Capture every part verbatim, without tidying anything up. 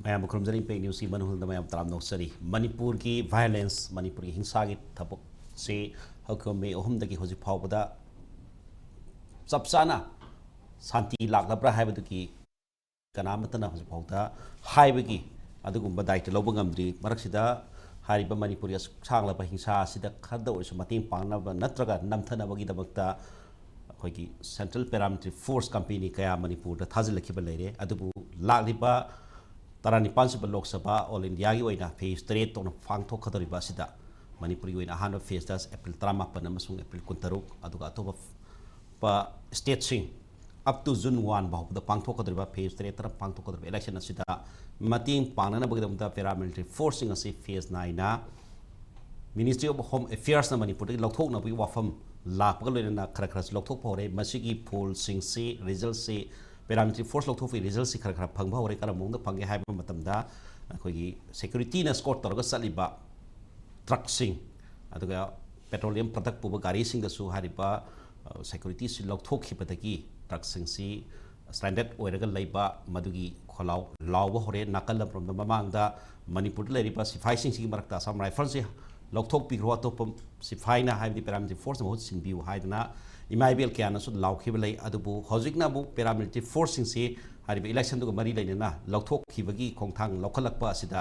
ꯃꯌꯥꯝꯕꯨ ꯈꯨꯔꯨꯝꯖꯔꯤ꯫ ꯏꯝꯄꯦꯛ ꯅ꯭ꯌꯨꯁꯀꯤ ꯃꯅꯨꯡꯗ ꯃꯌꯥꯝ ꯇꯔꯥꯝꯅ ꯑꯣꯛꯆꯔꯤ꯫ ꯃꯅꯤꯄꯨꯔꯒꯤ violence, ꯃꯅꯤꯄꯨꯔꯒꯤ ꯍꯤꯡꯁꯥꯒꯤ ꯊꯕꯛꯁꯤ ꯍꯧꯈꯤꯕ ꯃꯦ ꯑꯍꯨꯝꯗꯒꯤ ꯍꯧꯖꯤꯛ ꯐꯥꯎꯕꯗ ꯆꯞ ꯆꯥꯅ ꯁꯥꯟꯇꯤ ꯂꯥꯛꯂꯕ꯭ꯔꯥ ꯍꯥꯏꯕꯗꯨꯒꯤ ꯀꯅꯥꯃꯠꯇꯅ ꯍꯧꯖꯤꯛ ꯐꯥꯎꯗ ꯍꯥꯏꯕꯒꯤ ꯑꯗꯨꯒꯨꯝꯕ ꯗꯥꯏꯇ ꯂꯧꯕ ꯉꯝꯗ꯭ꯔꯤ꯫ ꯃꯔꯛꯁꯤꯗ ꯍꯥꯏꯔꯤꯕ ꯃꯅꯤꯄꯨꯔꯒꯤ ꯑꯁꯨꯛ ꯁꯥꯡꯂꯕ ꯍꯤꯡꯁꯥ ꯑꯁꯤꯗ ꯈꯔꯗ ꯑꯣꯏꯔꯁꯨ ꯃꯇꯦꯡ ꯄꯥꯡꯅꯕ ꯅꯠꯇ꯭ꯔꯒ ꯅꯝꯊꯅꯕꯒꯤꯗꯃꯛꯇ ꯑꯩꯈꯣꯏꯒꯤ Central Paramilitary Force company ꯀꯌꯥ ꯃꯅꯤꯄꯨꯔꯗ ꯊꯥꯖꯤꯜꯂꯛꯈꯤꯕ ꯂꯩꯔꯦ꯫ ꯑꯗꯨꯕꯨ ꯂꯥꯛꯂꯤꯕ ꯇꯔꯥꯅꯤꯄꯥꯟ ꯁꯨꯕ ꯂꯣꯛ ꯁꯚꯥ ꯑꯣꯜ ꯏꯟꯗꯤꯌꯥꯒꯤ ꯑꯣꯏꯅ ꯐꯦꯁ ꯇꯔꯦꯠ ꯊꯣꯛꯅ ꯄꯥꯡꯊꯣꯛꯀꯗꯧꯔꯤꯕ ꯑꯁꯤꯗ ꯃꯅꯤꯄꯨꯔꯒꯤ ꯑꯣꯏꯅ ꯑꯍꯥꯟꯕ ꯐꯦꯁꯇ ꯑꯦꯄ꯭ꯔꯤꯜ ꯇꯔꯥꯃꯥꯄꯟ ꯑꯃꯁꯨꯡ ꯑꯦꯄ꯭ꯔꯤꯜ ꯀꯨꯟꯇꯔꯨꯛ, ꯑꯗꯨꯒ ꯑꯇꯣꯞꯄ stateꯁꯤꯡ up to June one ꯐꯥꯎꯕꯗ ꯄꯥꯡꯊꯣꯛꯀꯗꯧꯔꯤꯕ, ꯐꯦꯁ ꯇꯔꯦꯠꯇꯅ ꯄꯥꯡꯊꯣꯛꯀꯗꯧꯔꯤꯕ election ꯑꯁꯤꯗ ꯃꯇꯦꯡ ꯄꯥꯡꯅꯅꯕꯒꯤꯗꯃꯛꯇ paramilitary forceꯁꯤꯡ ꯑꯁꯤ ꯐꯦꯁ ꯅꯥꯏꯅ Ministry of Home Affairsꯅ ꯃꯅꯤꯄꯨꯔꯗꯒꯤ ꯂꯧꯊꯣꯛꯅꯕꯒꯤ ꯋꯥꯐꯝ ꯂꯥꯛꯄꯒ ꯂꯣꯏꯅꯅ ꯈꯔ ꯈꯔꯁꯨ ꯂꯧꯊꯣꯛꯄ ꯍꯧꯔꯦ꯫ ꯃꯁꯤꯒꯤ ꯐꯣꯜꯁꯤꯡꯁꯤ, resultꯁꯤ, paramilitary force ꯂꯧꯊꯣꯛꯄꯒꯤ resulꯁꯤ ꯈꯔ ꯈꯔ ꯐꯪꯕ ꯍꯧꯔꯦ꯫ ꯀꯔꯝꯕ ꯃꯑꯣꯡꯗ ꯐꯪꯒꯦ ꯍꯥꯏꯕ ꯃꯇꯝꯗ, ꯑꯩꯈꯣꯏꯒꯤ securityꯅ escort ꯇꯧꯔꯒ ꯆꯠꯂꯤꯕ ꯇ꯭ꯔꯛꯁꯤꯡ, ꯑꯗꯨꯒ petroleum product ꯄꯨꯕ ꯒꯥꯔꯤꯁꯤꯡꯗꯁꯨ ꯍꯥꯏꯔꯤꯕ, ꯑ, securityꯁꯤ ꯂꯧꯊꯣꯛꯈꯤꯕꯗꯒꯤ ꯇ꯭ꯔꯛꯁꯤꯡꯁꯤ stranded ꯑꯣꯏꯔꯒ ꯂꯩꯕ, ꯃꯗꯨꯒꯤ ꯈꯣꯜꯂꯥꯎ ꯂꯥꯎꯕ ꯍꯧꯔꯦ꯫ ꯅꯥꯀꯜ ꯑꯃꯔꯣꯝꯗ ꯃꯃꯥꯡꯗ ꯃꯅꯤꯄꯨꯔꯗ ꯂꯩꯔꯤꯕ ꯁꯤꯐꯥꯏꯁꯤꯡꯁꯤꯒꯤ ꯃꯔꯛꯇ Assam Riflesꯁꯤ ꯂꯧꯊꯣꯛꯄꯤꯈ꯭ꯔꯣ, ꯑꯇꯣꯞꯄ ꯁꯤꯐꯥꯏꯅ ꯍꯥꯏꯕꯗꯤ paramilitary forceꯅ ꯃꯍꯨꯠ ꯁꯤꯟꯕꯤꯌꯨ ꯍꯥꯏꯗꯅ ꯏꯃꯥ ꯏꯕꯦꯜ ꯀꯌꯥꯅꯁꯨ ꯂꯥꯎꯈꯤꯕ ꯂꯩ꯫ ꯑꯗꯨꯕꯨ ꯍꯧꯖꯤꯛꯅ ꯑꯃꯨꯛ paramilitary forceꯁꯤꯡꯁꯤ ꯍꯥꯏꯔꯤꯕ electionꯗꯨꯒ ꯃꯔꯤ ꯂꯩꯅꯅ ꯂꯧꯊꯣꯛꯈꯤꯕꯒꯤ ꯈꯣꯡꯊꯥꯡ ꯂꯧꯈꯠꯂꯛꯄ ꯑꯁꯤꯗ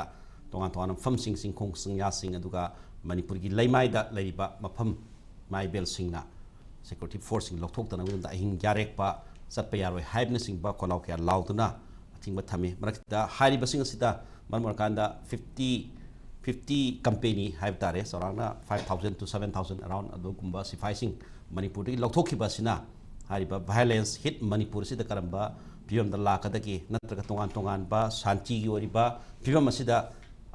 ꯇꯣꯉꯥꯟ ꯇꯣꯉꯥꯟꯕ ꯃꯐꯝꯁꯤꯡ, ꯆꯤꯡꯈꯣꯡ ꯆꯤꯡꯌꯥꯁꯤꯡ, ꯑꯗꯨꯒ ꯃꯅꯤꯄꯨꯔꯒꯤ ꯂꯩꯃꯥꯏꯗ ꯂꯩꯔꯤꯕ ꯃꯐꯝ ꯏꯃꯥ ꯏꯕꯦꯜꯁꯤꯡꯅ security forceꯁꯤꯡ ꯂꯧꯊꯣꯛꯇꯅꯕꯒꯤꯗꯃꯛꯇ ꯑꯍꯤꯡ ꯌꯥꯔꯦꯛꯄ ꯆꯠꯄ ꯌꯥꯔꯣꯏ ꯍꯥꯏꯕꯅꯆꯤꯡꯕ ꯈꯣꯜꯂꯥꯎ ꯀꯌꯥ ꯂꯥꯎꯗꯨꯅ ꯑꯊꯤꯡꯕ ꯊꯝꯃꯤ꯫ ꯃꯔꯛꯇ ꯍꯥꯏꯔꯤꯕꯁꯤꯡ ꯑꯁꯤꯗ ꯃꯔꯝ ꯑꯣꯏꯔꯀꯥꯟꯗ fifty, fifty company ꯍꯥꯏꯕ ꯇꯥꯔꯦ, ꯆꯥꯎꯔꯥꯛꯅ five thousand to seven thousand around ꯑꯗꯨꯒꯨꯝꯕ ꯁꯤꯐꯥꯏꯁꯤꯡ ꯃꯅꯤꯄꯨꯔꯗꯒꯤ ꯂꯧꯊꯣꯛꯈꯤꯕ ꯑꯁꯤꯅ ꯍꯥꯏꯔꯤꯕ violence hit ꯃꯅꯤꯄꯨꯔ ꯑꯁꯤꯗ ꯀꯔꯝꯕ ꯐꯤꯕꯝꯗ ꯂꯥꯛꯀꯗꯒꯦ, ꯅꯠꯇ꯭ꯔꯒ ꯇꯣꯉꯥꯟ ꯇꯣꯉꯥꯟꯕ ꯁꯥꯟꯇꯤꯒꯤ ꯑꯣꯏꯔꯤꯕ ꯐꯤꯕꯝ ꯑꯁꯤꯗ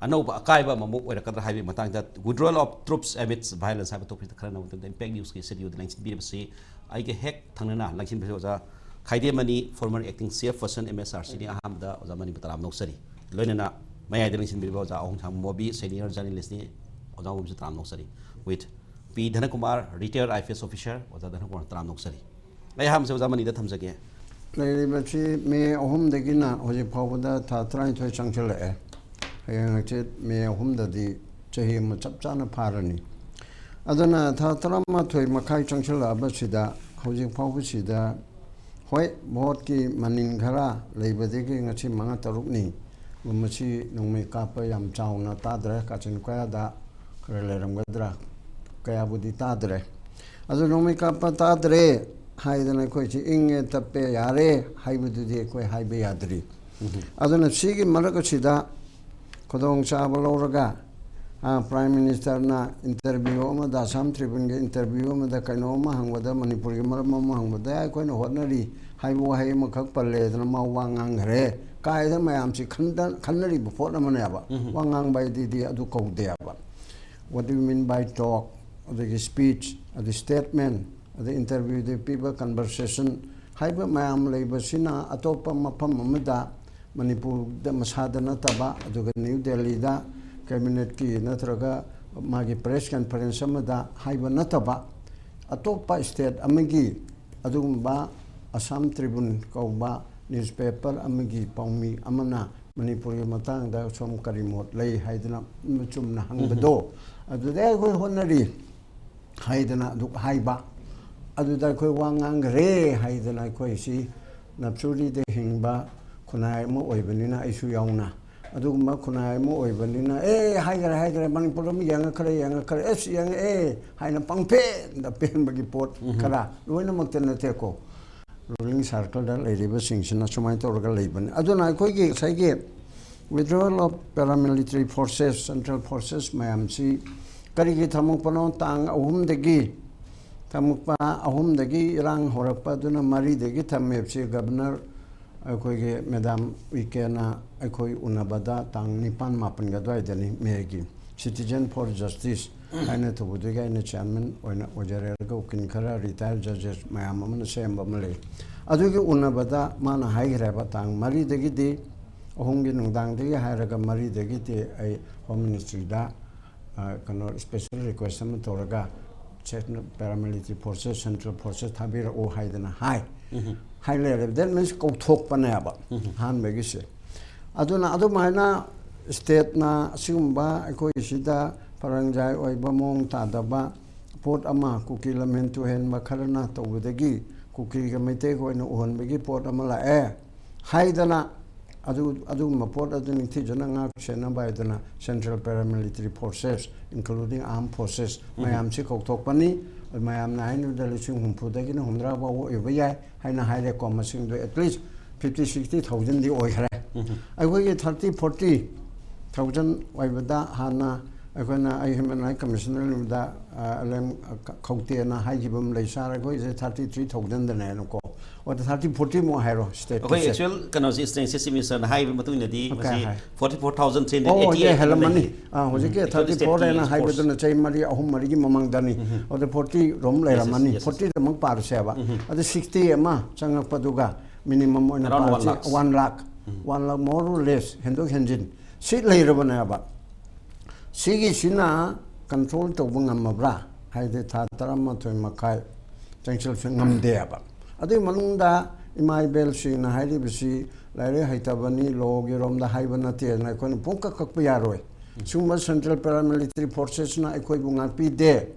ꯑꯅꯧꯕ ꯑꯀꯥꯏꯕ ꯑꯃꯃꯨꯛ ꯑꯣꯏꯔꯛꯀꯗ꯭ꯔꯥ ꯍꯥꯏꯕꯒꯤ ꯃꯇꯥꯡꯗ, Withdrawal of Troops Amidst Violence ꯍꯥꯏꯕ topic ꯈꯔ ꯅꯧꯅ ꯏꯝꯄꯦꯛ ꯅ꯭ꯌꯨꯁꯀꯤ studio ꯗ ꯂꯦꯡꯁꯤꯟꯕꯤꯔꯤꯕꯁꯤ ꯑꯩꯒ ꯍꯦꯛ ꯊꯪꯅꯅ ꯂꯦꯡꯁꯤꯟꯕꯤꯔꯤꯕ ꯑꯣꯖꯥ ꯈꯥꯏꯗꯦꯝꯃꯅꯤ, former acting chairperson M S R C ꯅꯤ꯫ ꯑꯍꯥꯟꯕꯗ ꯑꯣꯖꯥ ꯃꯅꯤꯕꯨ ꯇꯔꯥꯝꯅ ꯑꯣꯛꯆꯔꯤ꯫ ꯂꯣꯏꯅꯅ ꯃꯌꯥꯏꯗ ꯂꯦꯡꯁꯤꯟꯕꯤꯔꯤꯕ ꯑꯣꯖꯥ ꯑꯍꯣꯡꯁꯥꯡ ꯃꯣꯕꯤ, senior journalist ꯅꯤ꯫ ꯑꯣꯖꯥ ꯃꯣꯕꯤꯁꯨ ꯇꯔꯥꯝꯅ ꯑꯣꯛꯆꯔꯤ꯫ With P ꯙꯅꯀꯨꯃꯥꯔ, retired I P S officer, ꯑꯣꯖꯥ ꯙꯅꯀꯨꯃꯥꯔ ꯇꯔꯥꯝꯅ ꯑꯣꯛꯆꯔꯤ꯫ ꯑꯩ ꯑꯍꯥꯟꯕꯁꯦ ꯑꯣꯖꯥ ꯃꯅꯤꯗ ꯊꯝꯖꯒꯦ꯫ ꯂꯩꯔꯤꯕꯁꯤ ꯃꯦ ꯑꯍꯨꯝꯗꯒꯤꯅ ꯍꯧꯖꯤꯛ ꯐꯥꯎꯕꯗ ꯊꯥ ꯇꯔꯥꯅꯤꯊꯣꯏ ꯆꯪꯁꯤꯜꯂꯛꯑꯦ꯫ ꯍꯌꯦꯡ ꯍꯪꯆꯤꯠ ꯃꯦ ꯑꯍꯨꯝꯗꯗꯤ ꯆꯍꯤ ꯑꯃ ꯆꯞ ꯆꯥꯅ ꯐꯥꯔꯅꯤ꯫ ꯑꯗꯨꯅ ꯊꯥ ꯇꯔꯥꯃꯥꯊꯣꯏ ꯃꯈꯥꯏ ꯆꯪꯁꯤꯜꯂꯛꯑꯕꯁꯤꯗ ꯍꯧꯖꯤꯛ ꯐꯥꯎꯕꯁꯤꯗ, ꯍꯣꯏ, ꯚꯣꯠꯀꯤ ꯃꯅꯤꯟ ꯈꯔ ꯂꯩꯕꯗꯒꯤ ꯉꯁꯤ ꯃꯉꯥ ꯇꯔꯨꯛꯅꯤ, ꯃꯁꯤ ꯅꯣꯡꯃꯩ ꯀꯥꯞꯄ ꯌꯥꯝ ꯆꯥꯎꯅ ꯇꯥꯗ꯭ꯔꯦ꯫ ꯀꯥꯆꯤꯟ ꯀꯣꯌꯥꯗ ꯈꯔ ꯂꯩꯔꯝꯒꯗ꯭ꯔꯥ, ꯀꯌꯥꯕꯨꯗꯤ ꯇꯥꯗ꯭ꯔꯦ꯫ ꯑꯗꯨ ꯅꯣꯡꯃꯩ ꯀꯥꯞꯄ ꯇꯥꯗ꯭ꯔꯦ ꯍꯥꯏꯗꯅ ꯑꯩꯈꯣꯏꯁꯤ ꯏꯪꯉꯦ ꯇꯞꯄꯦ ꯌꯥꯔꯦ ꯍꯥꯏꯕꯗꯨꯗꯤ ꯑꯩꯈꯣꯏ ꯍꯥꯏꯕ ꯌꯥꯗ꯭ꯔꯤ꯫ ꯑꯗꯨꯅ ꯁꯤꯒꯤ ꯃꯔꯛ ꯑꯁꯤꯗ ꯈꯨꯗꯣꯡꯆꯥꯕ ꯂꯧꯔꯒ, ꯑ, Prime Ministerꯅ interview ꯑꯃꯗ, Assam Tribuneꯒꯤ interview ꯑꯃꯗ ꯀꯩꯅꯣ ꯑꯃ ꯍꯪꯕꯗ, ꯃꯅꯤꯄꯨꯔꯒꯤ ꯃꯔꯝ ꯑꯃ ꯍꯪꯕꯗ, "ꯑꯩꯈꯣꯏꯅ ꯍꯣꯠꯅꯔꯤ" ꯍꯥꯏꯕ ꯋꯥꯍꯩ ꯑꯃꯈꯛ ꯄꯜꯂꯦꯗꯅ ꯃꯥ ꯋꯥ ꯉꯥꯡꯈ꯭ꯔꯦ꯫ ꯀꯥꯏꯗ ꯃꯌꯥꯝꯁꯤ ꯈꯟꯗ-, ꯈꯟꯅꯔꯤꯕ ꯄꯣꯠ ꯑꯃꯅꯦꯕ꯫ ꯋꯥ ꯉꯥꯡꯕ ꯍꯥꯏꯗꯨꯗꯤ ꯑꯗꯨ ꯀꯧꯗꯦꯕ꯫ What do you mean by talk? ꯑꯗꯒꯤ speech, ꯑꯗꯒꯤ statement, ꯑꯗꯩ interviewꯗ ꯄꯤꯕ conversation ꯍꯥꯏꯕ ꯃꯌꯥꯝ ꯂꯩꯕꯁꯤꯅ ꯑꯇꯣꯞꯄ ꯃꯐꯝ ꯑꯃꯗ, ꯃꯅꯤꯄꯨꯔꯗ ꯃꯁꯥꯗ ꯅꯠꯇꯕ, ꯑꯗꯨꯒ ꯅ꯭ꯌꯨ ꯗꯦꯜꯂꯤꯗ cabinetꯀꯤ ꯅꯠꯇ꯭ꯔꯒ ꯃꯥꯒꯤ press conference ꯑꯃꯗ ꯍꯥꯏꯕ ꯅꯠꯇꯕ, ꯑꯇꯣꯞꯄ state ꯑꯃꯒꯤ ꯑꯗꯨꯒꯨꯝꯕ Assam Tribune ꯀꯧꯕ newspaper ꯑꯃꯒꯤ ꯄꯥꯎꯃꯤ ꯑꯃꯅ ꯃꯅꯤꯄꯨꯔꯒꯤ ꯃꯇꯥꯡꯗ ꯁꯣꯝ ꯀꯔꯤ ꯃꯣꯠ ꯂꯩ ꯍꯥꯏꯗꯅ ꯆꯨꯝꯅ ꯍꯪꯕꯗꯣ, ꯑꯗꯨꯗ ꯑꯩꯈꯣꯏ ꯍꯣꯠꯅꯔꯤ ꯍꯥꯏꯗꯅ ꯑꯗꯨ ꯍꯥꯏꯕ, ꯑꯗꯨꯗ ꯑꯩꯈꯣꯏ ꯋꯥ ꯉꯥꯡꯈ꯭ꯔꯦ ꯍꯥꯏꯗꯅ ꯑꯩꯈꯣꯏꯁꯤ ꯅꯞꯆꯨꯔꯤꯗ ꯍꯤꯡꯕ ꯈꯨꯟꯅꯥꯏ ꯑꯃ ꯑꯣꯏꯕꯅꯤꯅ ꯑꯩꯁꯨ ꯌꯥꯎꯅ ꯑꯗꯨꯒꯨꯝꯕ ꯈꯨꯟꯅꯥꯏ ꯑꯃ ꯑꯣꯏꯕꯅꯤꯅ, "ꯑꯦ, ꯍꯥꯏꯈ꯭ꯔꯦ, ꯍꯥꯏꯈ꯭ꯔꯦ, ꯃꯅꯤꯄꯨꯔꯗ ꯑꯃ ꯌꯦꯡꯉꯛꯈ꯭ꯔꯦ, ꯌꯦꯡꯉꯛꯈ꯭ꯔꯦ, ꯑꯦꯁ, ꯌꯦꯡꯉꯛꯑꯦ" ꯍꯥꯏꯅ ꯄꯪꯄꯦꯟꯗ ꯄꯦꯟꯕꯒꯤ ꯄꯣꯠ ꯈꯔ, ꯂꯣꯏꯅꯃꯛꯇ ꯅꯠꯇꯦꯀꯣ, ruling circleꯗ ꯂꯩꯔꯤꯕꯁꯤꯡꯁꯤꯅ ꯁꯨꯃꯥꯏꯅ ꯇꯧꯔꯒ ꯂꯩꯕꯅꯤ꯫ ꯑꯗꯨꯅ ꯑꯩꯈꯣꯏꯒꯤ ꯉꯁꯥꯏꯒꯤ withdrawal of paramilitary forces, central forces ꯃꯌꯥꯝꯁꯤ ꯀꯔꯤꯒꯤ ꯊꯝꯃꯛꯄꯅꯣ? ꯇꯥꯡ ꯑꯍꯨꯝꯗꯒꯤ ꯊꯝꯃꯛꯄ, ꯑꯍꯨꯝꯗꯒꯤ ꯏꯔꯥꯡ ꯍꯧꯔꯛꯄ, ꯑꯗꯨꯅ ꯃꯔꯤꯗꯒꯤ ꯊꯝꯃꯦꯕꯁꯤ ꯒꯕꯔꯅꯔ ꯑꯩꯈꯣꯏꯒꯤ ꯃꯦꯗꯥꯝ ꯎꯏꯀꯦꯅ ꯑꯩꯈꯣꯏ ꯎꯅꯕꯗ ꯇꯥꯡ ꯅꯤꯄꯥꯟ ꯃꯥꯄꯟꯒ ꯑꯗꯨꯋꯥꯏꯗꯅꯤ, ꯃꯦꯒꯤ꯫ Citizen for Justice ꯍꯥꯏꯅ ꯇꯧꯕꯗꯨꯒꯤ ꯑꯩꯅ chairman ꯑꯣꯏꯅ ꯑꯣꯏꯖꯔꯦ꯫ ꯑꯗꯨꯒ ꯎꯀꯤꯜ ꯈꯔ, retired judges ꯃꯌꯥꯝ ꯑꯃꯅ ꯁꯦꯝꯕ ꯑꯃ ꯂꯩ꯫ ꯑꯗꯨꯒꯤ ꯎꯅꯕꯗ ꯃꯥꯅ ꯍꯥꯏꯈ꯭ꯔꯦꯕ, ꯇꯥꯡ ꯃꯔꯤꯗꯒꯤꯗꯤ, ꯑꯍꯨꯝꯒꯤ ꯅꯨꯡꯗꯥꯡꯗꯒꯤ ꯍꯥꯏꯔꯒ ꯃꯔꯤꯗꯒꯤꯗꯤ ꯑꯩ Home Ministryꯗ, ꯑ, ꯀꯩꯅꯣ, special request ꯑꯃ ꯇꯧꯔꯒ central paramilitary forces, central forces ꯊꯥꯕꯤꯔꯛꯑꯣ ꯍꯥꯏꯗꯅ ꯍꯥꯏ ꯍꯥꯏ ꯂꯩꯔꯦ꯫ ꯗꯦꯠ ꯃꯤꯟꯁ ꯀꯧꯊꯣꯛꯄꯅꯦꯕ ꯑꯍꯥꯟꯕꯒꯤꯁꯦ꯫ ꯑꯗꯨꯅ ꯑꯗꯨꯃꯥꯏꯅ ꯁ꯭ꯇꯦꯠꯅ ꯑꯁꯤꯒꯨꯝꯕ ꯑꯩꯈꯣꯏꯒꯤꯁꯤꯗ ꯐꯔꯛ ꯏꯇꯥ ꯑꯣꯏꯕ, ꯃꯑꯣꯡ ꯇꯥꯗꯕ ꯄꯣꯠ ꯑꯃ, ꯀꯨꯀꯤ ꯂꯝꯍꯦꯟ ꯇꯨꯍꯦꯟꯕ ꯈꯔꯅ ꯇꯧꯕꯗꯒꯤ ꯀꯨꯀꯤꯒ ꯃꯩꯇꯩꯒ ꯑꯣꯏꯅ ꯎꯍꯟꯕꯒꯤ ꯄꯣꯠ ꯑꯃ ꯂꯥꯛꯑꯦ ꯍꯥꯏꯗꯅ, ꯑꯗꯨ ꯑꯗꯨꯒꯨꯝꯕ ꯄꯣꯠ ꯑꯗꯨ ꯅꯤꯡꯊꯤꯖꯅ ꯉꯥꯛ ꯁꯦꯟꯅꯕ ꯍꯥꯏꯗꯅ central paramilitary forces, including ꯑꯥꯔꯝ forces ꯃꯌꯥꯝꯁꯤ ꯀꯧꯊꯣꯛꯄꯅꯤ꯫ ꯃꯌꯥꯝꯅ ꯍꯥꯏꯅꯕꯗ ꯂꯤꯁꯤꯡ ꯍꯨꯝꯐꯨꯗꯒꯤꯅ ꯍꯨꯝꯗ꯭ꯔꯥ ꯐꯥꯎꯕ ꯑꯣꯏꯕ ꯌꯥꯏ ꯍꯥꯏꯅ ꯍꯥꯏꯔꯦꯀꯣ꯫ ꯃꯁꯤꯡꯗꯣ ꯑꯦꯠꯂꯤꯁ ꯐꯤꯐꯇꯤ ꯁꯤꯛꯁꯇꯤ ꯊꯥꯎꯖꯟꯗꯤ ꯑꯣꯏꯈ꯭ꯔꯦ꯫ ꯑꯩꯈꯣꯏꯒꯤ ꯊꯥꯔꯇꯤ ꯐꯣꯔꯇꯤ ꯊꯥꯎꯖꯟ ꯑꯣꯏꯕꯗ ꯍꯥꯟꯅ ꯑꯩꯈꯣꯏꯅ, ꯑꯩ ꯍ꯭ꯌꯨꯃꯦꯟ ꯔꯥꯏꯠ ꯀꯃꯤꯁꯅꯔ ꯅꯨꯃꯤꯠꯇ ꯑꯦꯜ ꯑꯦꯝ ꯈꯧꯇꯦꯅ ꯍꯥꯏꯈꯤꯕ ꯑꯃ ꯂꯩ, "ꯁꯥꯔ, ꯑꯩꯈꯣꯏꯁꯦ ꯊꯥꯔꯇꯤ ꯊ꯭ꯔꯤ ꯊꯥꯎꯖꯟꯗꯅꯦꯅꯀꯣ", ꯑꯗ ꯊꯥꯔꯇꯤ ꯐꯣꯔꯇꯤꯃꯨꯛ ꯍꯥꯏꯔꯣ ꯑꯩꯈꯣꯏ ꯁ꯭ꯇꯦꯠꯀꯤꯁꯦ꯫ ꯑꯦꯛꯆꯨꯋꯦꯜ ꯀꯩꯅꯣꯁꯤ, ꯁ꯭ꯇꯦꯠꯁꯤ ꯃꯤꯅꯤꯁꯇꯔꯅ ꯍꯥꯏꯕ ꯃꯇꯨꯡ ꯏꯟꯅꯗꯤ ꯑꯣꯀꯦ, ꯃꯁꯤ ꯍꯥꯏ꯫ Forty four thousand three hundred ꯑꯣ, ꯑꯦꯠꯇꯤ ꯑꯦ, ꯑꯩꯠ ꯍꯦꯜꯂꯝꯃꯅꯤ꯫ ꯂꯩ꯫ ꯑꯥ, ꯍꯧꯖꯤꯛꯀꯤ ꯎꯝ, ꯊꯥꯔꯇꯤ ꯐꯣꯔ ꯍꯥꯏꯅ ꯁ꯭ꯇꯦꯠꯀꯤ ꯍꯥꯏꯕꯗꯨꯅ ꯆꯍꯤ ꯃꯔꯤ, ꯑꯍꯨꯝ ꯃꯔꯤꯒꯤ ꯃꯃꯥꯡꯗꯅꯤ꯫ ꯎꯝ꯫ ꯑꯗ ꯐꯣꯔꯇꯤ ꯔꯣꯝ ꯌꯦꯁ, ꯂꯩꯔꯝꯃꯅꯤ꯫ Yes, yes. ꯐꯣꯔꯇꯤꯗꯃꯛ ꯄꯥꯔꯁꯦꯕ꯫ ꯎꯝ꯫ ꯑꯗ ꯁꯤꯛꯁꯇꯤ ꯑꯃ ꯆꯪꯉꯛꯄꯗꯨꯒ ꯃꯤꯅꯤꯃꯝ ꯑꯣꯏꯅ around one percent lakhs. One lakh. ꯎꯝ꯫ One lakh, more or less, ꯍꯦꯟꯗꯣꯛ ꯍꯦꯟꯖꯤꯟ꯫ ꯁꯤ ꯂꯩꯔꯕꯅꯦꯕ꯫ ꯁꯤꯒꯤꯁꯤꯅ ꯀꯟꯇ꯭ꯔꯣꯜ ꯇꯧꯕ ꯉꯝꯃꯕ꯭ꯔꯥ? ꯍꯥꯏꯗꯤ ꯊꯥ ꯇꯔꯥꯃꯥꯊꯣꯏ ꯃꯈꯥꯏ ꯆꯪꯁꯤꯜꯂꯁꯨ ꯉꯝꯗꯦꯕ꯫ ꯑꯗꯨꯒꯤ ꯃꯅꯨꯡꯗ ꯏꯃꯥ ꯏꯕꯦꯜꯁꯤꯡꯅ ꯍꯥꯏꯔꯤꯕꯁꯤ ꯂꯥꯏꯔꯤꯛ ꯍꯩꯇꯕꯅꯤ, ꯂꯣꯒꯤ ꯔꯣꯝꯗ ꯍꯥꯏꯕ ꯅꯠꯇꯦꯅ ꯑꯩꯈꯣꯏꯅ ꯄꯨꯡꯀꯛ ꯀꯛꯄ ꯌꯥꯔꯣꯏ꯫ ꯁꯤꯒꯨꯝꯕ ꯁꯦꯟꯇ꯭ꯔꯦꯜ ꯄꯦꯔꯥꯃꯤꯂꯤꯇꯔꯤ ꯐꯣꯔꯁꯦꯁꯅ ꯑꯩꯈꯣꯏꯕꯨ ꯉꯥꯛꯄꯤꯗꯦ,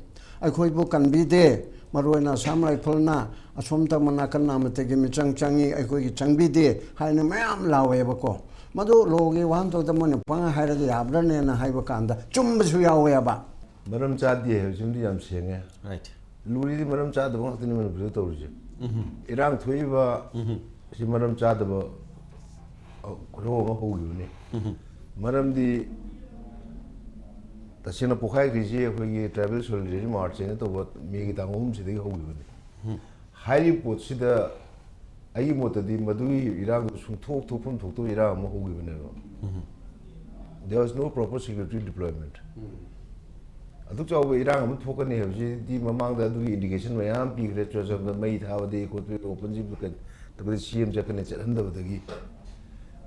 ꯑꯩꯈꯣꯏꯕꯨ ꯀꯟꯕꯤꯗꯦ꯫ ꯃꯔꯨꯑꯣꯏꯅ ꯑꯁꯥꯝ ꯔꯥꯏꯐꯜꯅ ꯑꯁꯣꯝ ꯇꯝꯕ ꯅꯥꯀꯟ ꯅꯥꯃꯠꯇꯒꯤ ꯃꯤꯆꯪ ꯆꯪꯉꯤ, ꯑꯩꯈꯣꯏꯒꯤ ꯆꯪꯕꯤꯗꯦ ꯍꯥꯏꯅ ꯃꯌꯥꯝ ꯂꯥꯎꯋꯦꯕꯀꯣ꯫ ꯃꯗꯨ ꯂꯣꯒꯤ ꯋꯥꯍꯟꯊꯣꯛꯇ ꯃꯣꯏꯅ ꯄꯪꯍꯥꯏ ꯍꯥꯏꯔꯒ ꯌꯥꯕ꯭ꯔꯅꯦꯅ ꯍꯥꯏꯕ ꯀꯥꯟꯗ ꯆꯨꯝꯕꯁꯨ ꯌꯥꯎꯋꯦꯕ꯫ ꯃꯔꯝ ꯆꯥꯗꯦ ꯍꯥꯏꯕꯁꯤꯃꯗꯤ ꯌꯥꯝ ꯁꯦꯡꯉꯦ꯫ ꯔꯥꯏꯠ꯫ ꯂꯨꯔꯤꯗꯤ ꯃꯔꯝ ꯆꯥꯗꯕ ꯉꯥꯛꯇꯅꯤ ꯃꯅꯤꯄꯨꯔꯗ ꯇꯧꯔꯤꯁꯦ꯫ ꯎꯝ꯫ ꯏꯔꯥꯡ ꯊꯣꯛꯏꯕ ꯎꯝ꯫ ꯁꯤ ꯃꯔꯝ ꯆꯥꯗꯕ, ꯑ, ꯈꯨꯗꯣꯡ ꯑꯃ ꯍꯧꯈꯤꯕꯅꯤ꯫ ꯎꯝ꯫ ꯃꯔꯝꯗꯤ ꯇꯁꯦꯡꯅ ꯄꯣꯛꯈꯥꯏꯈ꯭ꯔꯤꯁꯤ ꯑꯩꯈꯣꯏꯒꯤ ꯇ꯭ꯔꯥꯏꯕꯦꯜ ꯁꯣꯂꯤꯗꯔꯤꯇꯤ ꯃꯥꯔꯆ ꯍꯥꯏꯅ ꯇꯧꯕ ꯃꯦꯒꯤ ꯇꯥꯡ ꯑꯍꯨꯝꯁꯤꯗꯒꯤ ꯍꯧꯈꯤꯕꯅꯤ꯫ ꯎꯝ꯫ ꯍꯥꯏꯔꯤꯕ ꯄꯣꯠꯁꯤꯗ ꯑꯩꯒꯤ ꯃꯣꯠꯇꯗꯤ ꯃꯗꯨꯒꯤ ꯏꯔꯥꯡꯗꯨ ꯁꯨꯡꯊꯣꯛ ꯊꯣꯛꯐꯝ ꯊꯣꯛꯇꯕ ꯏꯔꯥꯡ ꯑꯃ ꯍꯧꯈꯤꯕꯅꯦꯕ꯫ ꯎꯝ꯫ There was no proper security deployment. ꯎꯝ꯫ ꯑꯗꯨꯛ ꯆꯥꯎꯕ ꯏꯔꯥꯡ ꯑꯃ ꯊꯣꯛꯀꯅꯤ ꯍꯥꯏꯕꯁꯤꯗꯤ ꯃꯃꯥꯡꯗ ꯑꯗꯨꯒꯤ ꯏꯟꯗꯤꯀꯦꯁꯟ ꯃꯌꯥꯝ ꯄꯤꯈ꯭ꯔꯦ꯫ ꯆꯨꯔꯆꯥꯟꯄꯨꯔꯗ ꯃꯩ ꯊꯥꯕꯗꯒꯤ ꯈꯣꯠꯄꯗꯒꯤ ꯑꯣꯄꯟ ꯖꯤꯝ ꯀ-, ꯇꯧꯕꯗ ꯁꯤ ꯑꯦꯝ ꯆꯠꯀꯅꯤ, ꯆꯠꯍꯟꯗꯕꯗꯒꯤ꯫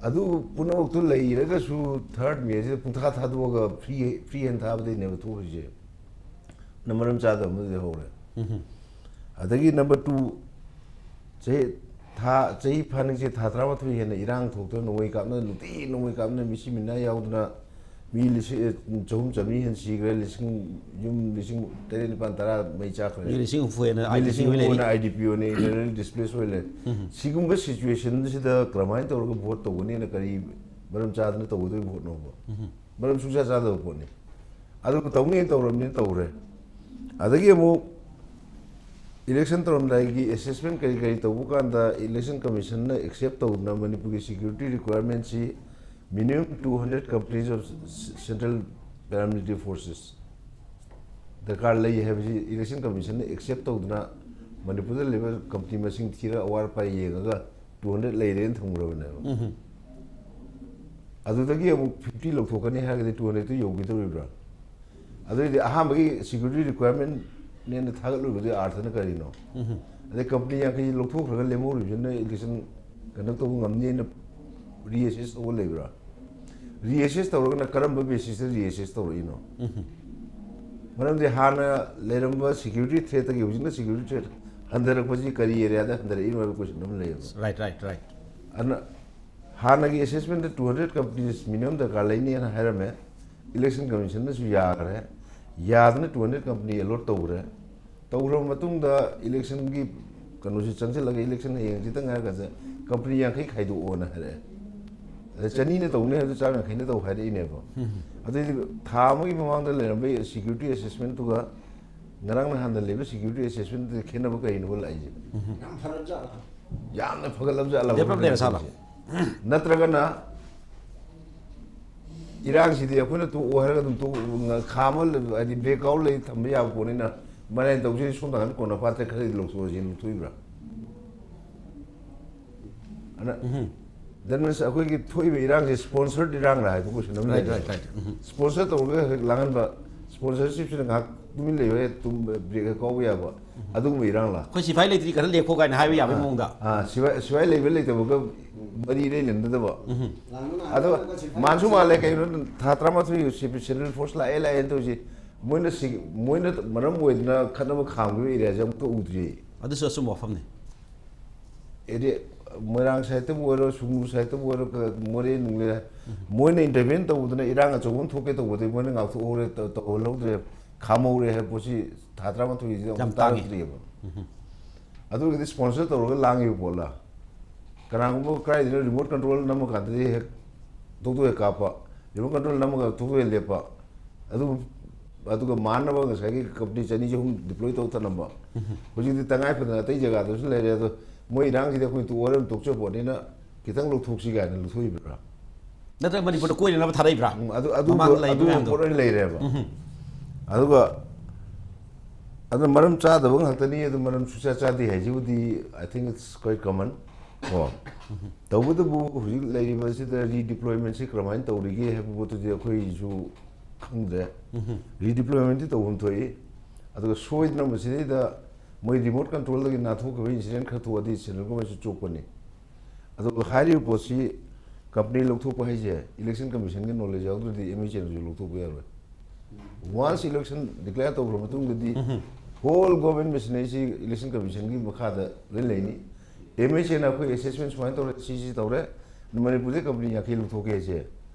ꯑꯗꯨ ꯄꯨꯝꯅꯃꯛꯇꯨ ꯂꯩꯔꯒꯁꯨ ꯊꯥꯔꯠ ꯃꯦꯁꯤꯗ ꯄꯨꯡꯊꯥ ꯊꯥꯗꯣꯛꯑꯒ ꯐ꯭ꯔꯤ, ꯐ꯭ꯔꯤ ꯍꯦꯟ ꯊꯥꯕꯗꯩꯅꯦꯕ ꯊꯣꯛꯂꯤꯁꯦ꯫ ꯅ ꯃꯔꯝ ꯆꯥꯗꯕ ꯑꯃꯗꯤ ꯍꯧꯔꯦ꯫ ꯑꯗꯒꯤ number two, ꯆꯍꯤ, ꯊꯥ, ꯆꯍꯤ ꯐꯥꯅꯤꯡꯁꯦ ꯊꯥ ꯇꯔꯥꯃꯥꯊꯣꯏ ꯍꯦꯟꯅ ꯏꯔꯥꯡ ꯊꯣꯛꯇꯅ ꯅꯣꯡꯃꯩ ꯀꯥꯞꯅ, ꯅꯨꯡꯇꯤ ꯅꯣꯡꯃꯩ ꯀꯥꯞꯅ, ꯃꯤꯁꯤ ꯃꯤꯅꯥ ꯌꯥꯎꯗꯅ ꯃꯤ ꯂꯤꯁꯤꯡ, ꯑꯦ, ꯆꯍꯨꯝ ꯆꯥꯃꯔꯤ ꯍꯦꯟꯅ ꯁꯤꯈ꯭ꯔꯦ, ꯂꯤꯁꯤꯡ, ꯌꯨꯝ ꯂꯤꯁꯤꯡ ꯇꯔꯦꯠ ꯅꯤꯄꯥꯜ ꯇꯔꯥ ꯃꯩ ꯆꯥꯈ꯭ꯔꯦ꯫ ꯃꯤ ꯂꯤꯁꯤꯡ ꯍꯨꯝꯐꯨ ꯍꯦꯟꯅ ꯃꯤ ꯂꯤꯁꯤꯡ ꯍꯨꯝꯐꯨ ꯍꯦꯟꯅ I D P ꯑꯣꯏꯅ, internally displaced ꯑꯣꯏ ꯂꯩ꯫ ꯁꯤꯒꯨꯝꯕ situationꯁꯤꯗ ꯀꯔꯝꯍꯥꯏꯅ ꯇꯧꯔꯒ vote ꯇꯧꯒꯅꯤꯅ, ꯀꯔꯤ ꯃꯔꯝ ꯆꯥꯗꯅ ꯇꯧꯒꯗꯣꯏ voteꯅꯣꯕ? ꯃꯔꯝ ꯁꯨꯡꯆꯥ ꯆꯥꯗꯕ ꯄꯣꯠꯅꯤ꯫ ꯑꯗꯨꯕꯨ ꯇꯧꯅꯤ ꯇꯧꯔꯕꯅꯤꯅ ꯇꯧꯔꯦ꯫ ꯑꯗꯒꯤ ꯑꯃꯨꯛ election ꯇꯧꯔꯝꯗꯥꯏꯒꯤ assessment ꯀꯔꯤ ꯀꯔꯤ ꯇꯧꯕ ꯀꯥꯟꯗ election commissionꯅ accept ꯇꯧꯗꯅ ꯃꯅꯤꯄꯨꯔꯒꯤ security requirementꯁꯤ minimum two hundred companies of central paramilitary forces ꯗꯔꯀꯥꯔ ꯂꯩ ꯍꯥꯏꯕꯁꯤ election commissionꯅ accept ꯇꯧꯗꯅ ꯃꯅꯤꯄꯨꯔꯗ ꯂꯩꯕ company ꯃꯁꯤꯡ ꯊꯤꯔꯒ ꯑꯋꯥꯠ ꯑꯄꯥ ꯌꯦꯡꯉꯒ two hundred ꯂꯩꯔꯦꯅ ꯊꯝꯈ꯭ꯔꯕꯅꯦꯕ꯫ ꯑꯗꯨꯗꯒꯤ ꯑꯃꯨꯛ fifty ꯂꯧꯊꯣꯛꯀꯅꯤ ꯍꯥꯏꯔꯒꯗꯤ two hundredꯇꯨ ꯌꯧꯈꯤꯗꯧꯔꯤꯕ꯭ꯔꯥ? ꯑꯗꯨꯏꯗꯤ ꯑꯍꯥꯟꯕꯒꯤ security requirementꯅꯦꯅ ꯊꯥꯒꯠꯂꯨꯕꯗꯨꯒꯤ ꯑꯥꯔꯊꯅ ꯀꯔꯤꯅꯣ? ꯑꯗꯩ company ꯌꯥꯡꯈꯩ ꯂꯧꯊꯣꯛꯈ꯭ꯔꯒ ꯂꯦꯝꯍꯧꯔꯤꯕꯁꯤꯅ election conduct ꯇꯧꯕ ꯉꯝꯅꯤꯅ reassess ꯇꯧꯕ ꯂꯩꯕ꯭ꯔꯥ? Reassess ꯇꯧꯔꯒꯅ ꯀꯔꯝꯕ basisꯇ reassess ꯇꯧꯔꯛꯏꯅꯣ? ꯃꯔꯝꯗꯤ ꯍꯥꯟꯅ ꯂꯩꯔꯝꯕ security threatꯇꯒꯤ ꯍꯧꯖꯤꯛꯅ security threat ꯍꯟꯊꯔꯛꯄꯁꯤ ꯀꯔꯤ areaꯗ ꯍꯟꯊꯔꯛꯏꯅꯣ ꯍꯥꯏꯕ question ꯑꯃ ꯂꯩꯌꯦꯕ꯫ Right, right, right. ꯑꯗꯨꯅ ꯍꯥꯟꯅꯒꯤ assessmentꯇ two hundred companies minimum ꯗꯔꯀꯥꯔ ꯂꯩꯅꯤꯅ ꯍꯥꯏꯔꯝꯃꯦ, election commissionꯅꯁꯨ ꯌꯥꯈ꯭ꯔꯦ꯫ ꯌꯥꯗꯅ two hundred company allot ꯇꯧꯈ꯭ꯔꯦ꯫ ꯇꯧꯈ꯭ꯔꯕ ꯃꯇꯨꯡꯗ electionꯒꯤ ꯀꯩꯅꯣꯁꯤ ꯆꯪꯁꯤꯜꯂꯒ election ꯍꯌꯦꯡ ꯍꯪꯆꯤꯠꯇ ꯉꯥꯏꯔꯀꯥꯟꯗ company ꯌꯥꯡꯈꯩ ꯈꯥꯏꯗꯣꯛꯑꯣꯅ ꯍꯥꯏꯔꯛꯑꯦ꯫ ꯑꯗ ꯆꯅꯤꯅ ꯇꯧꯅꯤ ꯍꯥꯏꯕꯗꯨ ꯆꯥꯝ ꯌꯥꯡꯈꯩꯅ ꯇꯧ ꯍꯥꯏꯔꯛꯏꯅꯦꯕ꯫ ꯑꯗꯨꯏꯗꯤ ꯊꯥ ꯑꯃꯒꯤ ꯃꯃꯥꯡꯗ ꯂꯩꯔꯝꯕ security assessmentꯇꯨꯒ ꯉꯔꯥꯡ ꯅꯍꯥꯟꯗ ꯂꯩꯕ security assessmentꯇꯨꯗ ꯈꯦꯠꯅꯕ ꯀꯩꯅꯣꯕ ꯂꯥꯛꯏꯁꯦ? ꯌꯥꯝ ꯐꯔꯕꯖꯥꯠꯂ? ꯌꯥꯝꯅ ꯐꯒꯠꯂꯕꯖꯥꯠꯂ? Develop ꯂꯩꯔ ꯖꯥꯠꯂ? ꯅꯠꯇ꯭ꯔꯒꯅ ꯏꯔꯥꯡꯁꯤꯗꯤ ꯑꯩꯈꯣꯏꯅ ꯇꯣꯛꯑꯣ ꯍꯥꯏꯔꯒ ꯑꯗꯨꯝ ꯇꯣꯛ-, ꯈꯥꯝꯃ ꯂꯩ-, ꯍꯥꯏꯗꯤ blackout ꯂꯩ ꯊꯝꯕ ꯌꯥꯕ ꯄꯣꯠꯅꯤꯅ ꯃꯔꯥꯏꯅ ꯇꯧꯁꯤ, ꯁꯣꯝ ꯅꯥꯀꯟ ꯀꯣꯟꯅ ꯄꯥꯠꯇ ꯈꯔꯗꯤ ꯂꯧꯊꯣꯛꯑꯁꯤ ꯂꯧꯊꯣꯛꯏꯕ꯭ꯔꯥ? ꯑꯗ that means ꯑꯩꯈꯣꯏꯒꯤ ꯊꯣꯛꯏꯕ ꯏꯔꯥꯡꯁꯦ sponsored ꯏꯔꯥꯡꯂ ꯍꯥꯏꯕ question ꯑꯃ Right, ꯂꯩꯔꯦ꯫ right, right. ꯎꯝ. Sponsor ꯇꯧꯔꯒ ꯍꯦꯛ ꯂꯥꯡꯍꯟꯕ, sponsorshipꯁꯤꯅ ꯉꯥꯏꯍꯥꯛ ꯇꯨꯃꯤꯟ ꯂꯩꯌꯨ, ꯍꯦꯛ ꯇꯨꯝ, break ꯍꯦꯛ ꯀꯥꯎꯕ ꯌꯥꯕ ꯑꯗꯨꯒꯨꯝꯕ ꯏꯔꯥꯡꯂ? ꯑꯩꯈꯣꯏ ꯁꯤꯐꯥꯏ ꯂꯩꯇ꯭ꯔꯤ ꯈꯔ ꯂꯦꯞꯈꯣ ꯀꯥꯏꯅ ꯍꯥꯏꯕ ꯌꯥꯕꯒꯤ ꯃꯑꯣꯡꯗ꯫ ꯑꯥ, ꯁꯤꯐꯥꯏ, ꯁꯤꯐꯥꯏ ꯂꯩꯕ ꯂꯩꯇꯕꯒ ꯃꯔꯤ ꯏꯔꯩ ꯂꯩꯅꯗꯕ꯫ ꯑꯗꯣ ꯃꯥꯟꯁꯨ ꯃꯥꯜꯂꯦ, ꯀꯩꯅꯣ, ꯊꯥ ꯇꯔꯥꯃꯥꯊꯣꯏ central force ꯂꯥꯛꯑꯦ ꯂꯥꯛꯑꯦꯅ ꯇꯧꯔꯤꯁꯦ꯫ ꯃꯣꯏꯅ ꯁꯤ ꯃꯣꯏꯅ ꯃꯔꯝ ꯑꯣꯏꯗꯅ ꯈꯠꯅꯕ ꯈꯥꯝꯈꯤꯕ ꯑꯦꯔꯤꯌꯥꯁꯦ ꯑꯃꯨꯛꯇ ꯎꯗ꯭ꯔꯤ꯫ ꯑꯗꯨꯁꯨ ꯑꯆꯨꯝꯕ ꯋꯥꯐꯝꯅꯤ꯫ ꯑꯦꯔꯤꯌꯥ ꯃꯣꯏꯔꯥꯡ ꯁꯥꯏꯠꯇꯕꯨ ꯑꯣꯏꯔꯣ, ꯁꯨꯡꯅꯨ ꯁꯥꯏꯠꯇꯕꯨ ꯑꯣꯏꯔꯣ, ꯀ- ꯃꯣꯔꯦ ꯅꯨꯡꯂꯦ, ꯃꯣꯏꯅ ꯏꯟꯇꯔꯚꯦꯟ ꯇꯧꯕꯗꯨꯅ ꯏꯔꯥꯡ ꯑꯆꯧꯕ ꯑꯃ ꯊꯣꯛꯀꯦ ꯇꯧꯕꯗꯩ ꯃꯣꯏꯅ ꯉꯥꯛꯊꯣꯛꯍꯧꯔꯦ, ꯇ- ꯇꯧꯍꯜꯍꯧꯗ꯭ꯔꯦ, ꯈꯥꯝꯍꯧꯔꯦ ꯍꯥꯏꯕ ꯄꯣꯠꯁꯤ ꯊꯥ ꯇꯔꯥꯃꯥꯊꯣꯏꯁꯤꯗ ꯌꯥꯝ ꯑꯃꯨꯛ ꯇꯥꯡꯉꯤ꯫ ꯇꯥꯔꯛꯇ꯭ꯔꯤꯑꯕ꯫ ꯑꯗꯨꯒꯤꯗꯤ ꯁ꯭ꯄꯣꯟꯁꯔ ꯇꯧꯔꯒ ꯂꯥꯡꯉꯤꯕ ꯄꯣꯠꯂ? ꯀꯅꯥꯒꯨꯝꯕ ꯀꯗꯥꯏꯗꯅꯣ ꯔꯤꯃꯣꯠ ꯀꯟꯇ꯭ꯔꯣꯜ ꯅꯝꯃ ꯀꯥꯟꯗꯗꯤ ꯍꯦꯛ ꯊꯣꯛꯇꯣꯛꯑꯦ ꯀꯥꯞꯄ, ꯔꯤꯃꯣꯠ ꯀꯟꯇ꯭ꯔꯣꯜ ꯅꯝꯃꯒ ꯊꯣꯛꯇꯣꯛꯑꯦ ꯂꯦꯞꯄ, ꯑꯗꯨ ꯑꯗꯨꯒ ꯃꯥꯟꯅꯕ ꯉꯁꯥꯏꯒꯤ ꯀꯝꯄꯅꯤ ꯆꯅꯤ ꯆꯍꯨꯝ ꯗꯤꯄ꯭ꯂꯣꯏ ꯇꯧ ꯊꯅꯝꯕ꯫ ꯍꯧꯖꯤꯛꯇꯤ ꯇꯉꯥꯏ ꯐꯗꯅ ꯑꯇꯩ ꯖꯒꯥꯗꯁꯨ ꯂꯩꯔꯦ꯫ ꯑꯗꯣ ꯃꯣꯏ ꯏꯔꯥꯡꯁꯤꯗꯤ ꯑꯩꯈꯣꯏ ꯇꯣꯛꯑꯣꯔ ꯑꯗꯨꯝ ꯇꯣꯛꯆꯄꯣꯠꯅꯤꯅ ꯈꯤꯇꯪ ꯂꯧꯊꯣꯛꯁꯤ ꯀꯥꯏꯅ ꯂꯧꯊꯣꯛꯏꯕ꯭ꯔꯥ? ꯅꯠꯇ꯭ꯔꯒ ꯃꯅꯤꯄꯨꯔꯗ ꯀꯣꯏꯅꯅꯕ ꯊꯥꯔꯛꯏꯕ꯭ꯔꯥ? ꯎꯝ, ꯑꯗꯨ ꯑꯗꯨ ꯃꯃꯥꯡꯗ ꯂꯩꯕ ꯑꯗꯨ ꯃꯌꯥꯝꯗꯣ꯫ ꯄꯣꯠ ꯂꯣꯏ ꯂꯩꯔꯦꯕ꯫ ꯑꯗꯨꯒ ꯑꯗꯨ ꯃꯔꯝ ꯆꯥꯗꯕ ꯉꯥꯛꯇꯅꯤ꯫ ꯑꯗꯨ ꯃꯔꯝ ꯁꯨꯡꯆꯥ ꯆꯥꯗꯦ ꯍꯥꯏꯁꯤꯕꯨꯗꯤ I think it's quite common ꯀꯣ꯫ ꯇꯧꯕꯇꯕꯨ ꯍꯧꯖꯤꯛ ꯂꯩꯔꯤꯕꯁꯤꯗ ꯔꯤꯗꯤꯄ꯭ꯂꯣꯏꯃꯦꯟꯁꯤ ꯀꯔꯝꯍꯥꯏꯅ ꯇꯧꯔꯤꯒꯦ ꯍꯥꯏꯕ ꯄꯣꯠꯇꯨꯗꯤ ꯑꯩꯈꯣꯏꯁꯨ ꯈꯪꯗ꯭ꯔꯦ꯫ ꯔꯤꯗꯤꯄ꯭ꯂꯣꯏꯃꯦꯟꯗꯤ ꯇꯧꯐꯝ ꯊꯣꯛꯏ꯫ ꯑꯗꯨꯒ ꯁꯣꯏꯗꯅ ꯃꯁꯤꯗꯩꯗ ꯃꯣꯏ ꯔꯤꯃꯣꯠ ꯀꯟꯇ꯭ꯔꯣꯜꯗꯒꯤ ꯅꯥꯟꯊꯣꯛꯈꯤꯕ ꯏꯟꯁꯤꯗꯦꯟ ꯈꯔ ꯊꯣꯛꯑꯗꯤ ꯁꯦꯟꯇ꯭ꯔꯦꯜ ꯒꯣꯔꯃꯦꯟꯁꯨ ꯆꯣꯞꯀꯅꯤ꯫ ꯑꯗꯨꯒ ꯍꯥꯏꯔꯤꯕ ꯄꯣꯠꯁꯤ ꯀꯝꯄꯅꯤ ꯂꯧꯊꯣꯛꯄ ꯍꯥꯏꯁꯦ ꯏꯂꯦꯛꯁꯟ ꯀꯃꯤꯁꯟꯒꯤ ꯅꯣꯂꯦꯖ ꯌꯥꯎꯗ꯭ꯔꯗꯤ ꯑꯦꯝ ꯑꯦꯆ ꯑꯦꯅꯁꯨ ꯂꯧꯊꯣꯛꯄ ꯌꯥꯔꯣꯏ꯫ ꯋꯥꯟꯁ ꯏꯂꯦꯛꯁꯟ ꯗꯤꯀ꯭ꯂꯦꯌꯔ ꯇꯧꯈ꯭ꯔ ꯃꯇꯨꯡꯗꯗꯤ ꯍꯣꯜ ꯒꯣꯔꯃꯦꯟ ꯃꯦꯁꯤꯅꯔꯤꯁꯤ ꯏꯂꯦꯛꯁꯟ ꯀꯃꯤꯁꯟꯒꯤ ꯃꯈꯥꯗ ꯂꯣꯏ ꯂꯩꯅꯤ꯫ ꯑꯦꯝ ꯑꯦꯆ ꯑꯦꯅ ꯑꯩꯈꯣꯏ ꯑꯦꯁꯦꯁꯃꯦꯟ ꯁꯨꯃꯥꯏꯅ ꯇꯧꯔꯦ, ꯁꯤ ꯁꯤ ꯇꯧꯔꯦ, ꯃꯅꯤꯄꯨꯔꯗ ꯀꯝꯄꯅꯤ ꯌꯥꯡꯈꯩ ꯂꯧꯊꯣꯛꯀꯦ ꯍꯥꯏꯁꯦ